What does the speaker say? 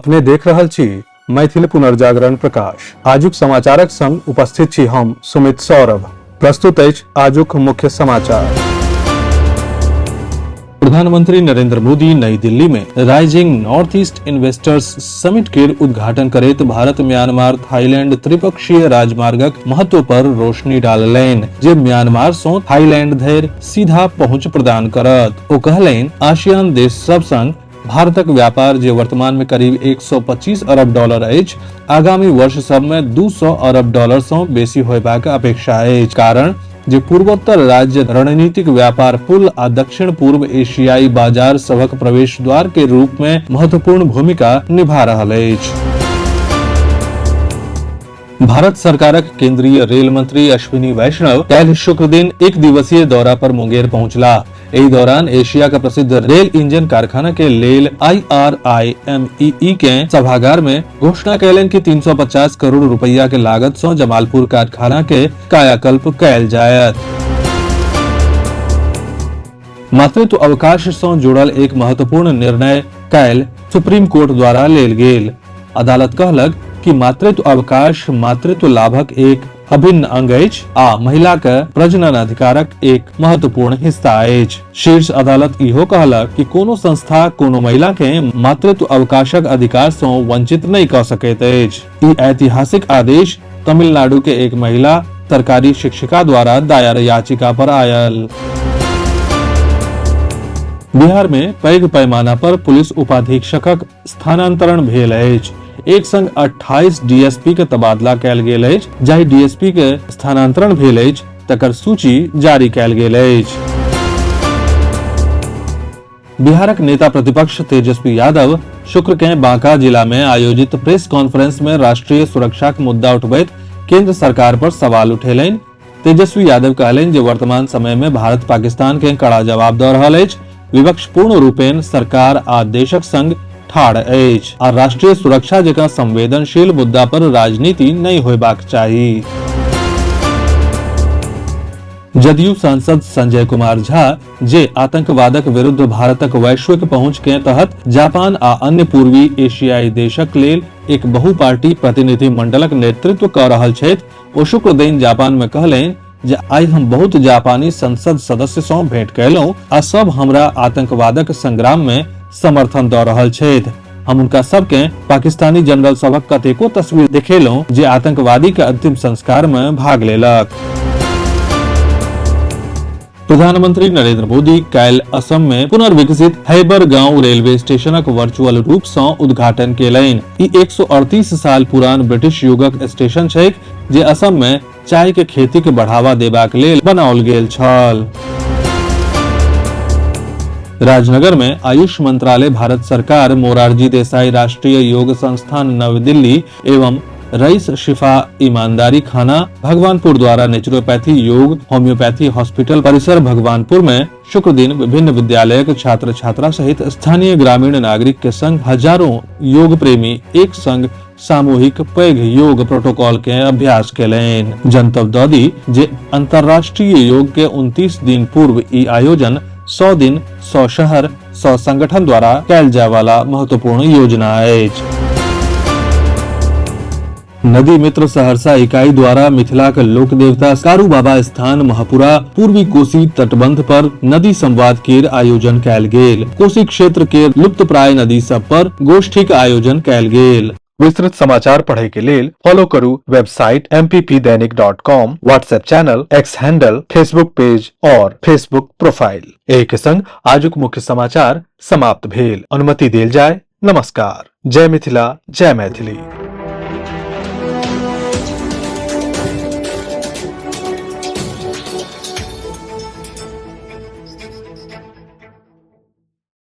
अपने देख रहल छी मैथिल पुनर्जागरण प्रकाश। आजुक समाचारक संग उपस्थित छी हम सुमित सौरभ। प्रस्तुत अछि आजुक मुख्य समाचार। प्रधानमंत्री नरेंद्र मोदी नई दिल्ली में rising north east investors summit केर उद्घाटन करैत भारत म्यांमार थाईलैंड त्रिपक्षीय राजमार्गक महत्व पर रोशनी डाललनि, जे म्यांमार सं थाईलैंड धरि सीधा पहुंच प्रदान करत। ओ कहलनि, आसियान देश सब संग भारतक व्यापार जे वर्तमान में करीब 125 अरब डॉलर अछि, आगामी वर्ष सब में 200 अरब डॉलर सं बेसी होयबाक अपेक्षा अछि, कारण जे पूर्वोत्तर राज्य रणनीतिक व्यापार पुल आ दक्षिण पूर्व एशियाई बाजार सभक प्रवेश द्वार के रूप में महत्वपूर्ण भूमिका निभा रहल अछि। भारत सरकारक केंद्रीय रेल मंत्री अश्विनी वैष्णव काल्हि शुक्र दिन एक दिवसीय दौरा पर मुंगेर पहुंचला। एहि दौरान एशिया का प्रसिद्ध रेल इंजन कारखाना के लेल IRIMEE के सभागार में घोषणा कयलनि कि 350 करोड़ रुपया के लागत सं जमालपुर कारखाना के कायाकल्प कयल जायत। मातृत्व अवकाश सं जुड़ल एक महत्वपूर्ण निर्णय काल्हि सुप्रीम कोर्ट द्वारा लेल गेल। अदालत कहलक कि मातृत्व अवकाश मातृत्व लाभक एक अभिन्न अंग अछि आ महिला के प्रजनन अधिकारक एक महत्वपूर्ण हिस्सा अछि। शीर्ष अदालत इहो कहलक कि कोनो संस्था कोनो महिला के मातृत्व अवकाशक अधिकार सं वंचित नहि कऽ सकैत अछि। ई ऐतिहासिक आदेश तमिलनाडु के एक महिला सरकारी शिक्षिका द्वारा दायर याचिका पर आयल। बिहार में पैघ पैमाना पर पुलिस उपाधीक्षकक स्थानांतरण भेल अछि। एक संग 28 डीएसपी के तबादला कयल गेल अछि। जाहि डीएसपी के स्थानांतरण भेल अछि तकर सूची जारी कयल गेल अछि। बिहारक नेता प्रतिपक्ष तेजस्वी यादव शुक्र के बांका जिला में आयोजित प्रेस कॉन्फ्रेंस में राष्ट्रीय सुरक्षाक मुद्दा उठबैत केंद्र सरकार पर सवाल उठेलनि। तेजस्वी यादव कहलनि जे वर्तमान समय में भारत पाकिस्तान के कड़ा जवाब दऽ रहल अछि। विपक्ष पूर्ण रूपेण सरकार आ देशक संग ठाढ़ अछि आ राष्ट्रीय सुरक्षा जकाँ संवेदनशील मुद्दा पर राजनीति नहि होयबाक चाही। जदयू सांसद संजय कुमार झा जे आतंकवादक विरुद्ध भारतक वैश्विक पहुंच के तहत जापान आ अन्य पूर्वी एशियाई देशक लेल एक बहुपार्टी प्रतिनिधि मंडलक नेतृत्व कऽ रहल छथि, ओ शुक्र दिन जापान में कहलनि जे आइ हम बहुत जापानी संसद सदस्य सँ भेंट कयलहुं आ सब हमरा आतंकवादक संग्राम में समर्थन दऽ रहल छथि। हम हुनका सबके पाकिस्तानी जनरल सभक कतेको तस्वीर देखेलहुं जे आतंकवादी के अंतिम संस्कार में भाग लेलक। प्रधानमंत्री नरेंद्र मोदी काल्हि असम में पुनर्विकसित हैबर गांव रेलवे स्टेशनक वर्चुअल रूप सं उद्घाटन केलनि। ई 138 साल पुरान ब्रिटिश युगक स्टेशन छैक जे असम में चाय के खेती के बढ़ावा देबाक लेल बनाओल गेल छल। राजनगर में आयुष मंत्रालय भारत सरकार मोरारजी देसाई राष्ट्रीय योग संस्थान नव दिल्ली एवं रईस शिफा ईमानदारी खाना भगवानपुर द्वारा नेचुरोपैथी योग होम्योपैथी हॉस्पिटल परिसर भगवानपुर में शुक्र दिन विभिन्न विद्यालय के छात्र छात्रा सहित स्थानीय ग्रामीण नागरिक के संग हजारों योग प्रेमी एक संग सामूहिक पैघ योग प्रोटोकॉल के अभ्यास केलनि। जनतब दऽ दी जे अंतर्राष्ट्रीय योग के 29 दिन पूर्व ई आयोजन 100 दिन 100 शहर 100 संगठन द्वारा कैल जाय वाला महत्वपूर्ण योजना अछि। नदी मित्र सहरसा इकाई द्वारा मिथिलाक लोक देवता कारू बाबा स्थान महपुरा पूर्वी कोसी तटबंध पर नदी संवाद केर आयोजन कयल गेल। कोसी क्षेत्र के लुप्तप्राय नदी सब पर गोष्ठीक आयोजन कयल गेल। विस्तृत समाचार पढ़े के लेल फॉलो करू website mppdainik.com, WhatsApp channel, X handle, Facebook page और फेसबुक प्रोफाइल। एहि के संग आजुक मुख्य समाचार समाप्त भेल। अनुमति देल जाय। नमस्कार। जय मिथिला, जय मैथिली।